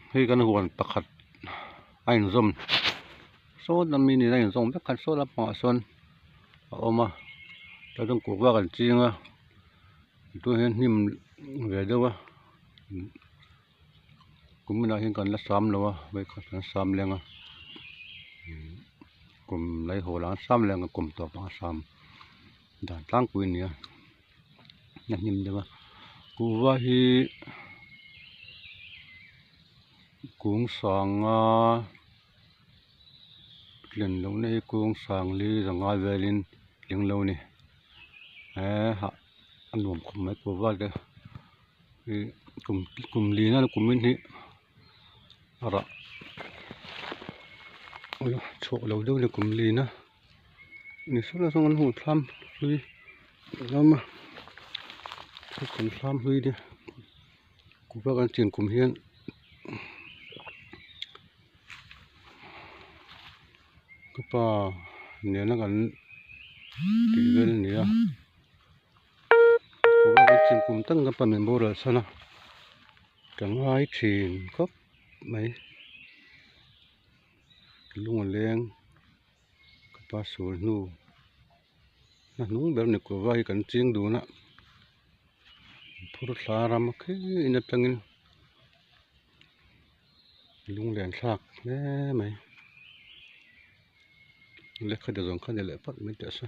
Hei kan huan pakhat a inzawm sawn ami nen a inzawm vek khan saw lampangah sawn a awm a tah chuan kuhva kan ching a tunah hian hnim ve deuh a kuminah hian kan la sam lo a vawikhat kan sam leng a kum laihawl ah an sam leng a kum tawpah an sam dan tlangpui a ni a a hnim deuh a kuhva hi kung sanga tlin lohna hi kung sang li zanga velin tling lo a ni eee hah a nuam khawp mai kuhva te ih kum kum lina kumin hi a rah chhuah lo deuh a ni kum lina. Ni sawn ah sawn kan hmuh thlam hlui a awm a kan thlam hlui te kuhva kan chin kum hian ka pa nena kan tih vel a ni a kuhva kan chin kum tak ka pa min boral san a ka ngai thin khawp mai lung a leng. Ka pa sul hnu a hnung ber ni kuhva hi kan ching dun a phur thla ram a khi in atangin lunglen thlak hle mai lehkha te zawng kha ni leh phawt mai teh se.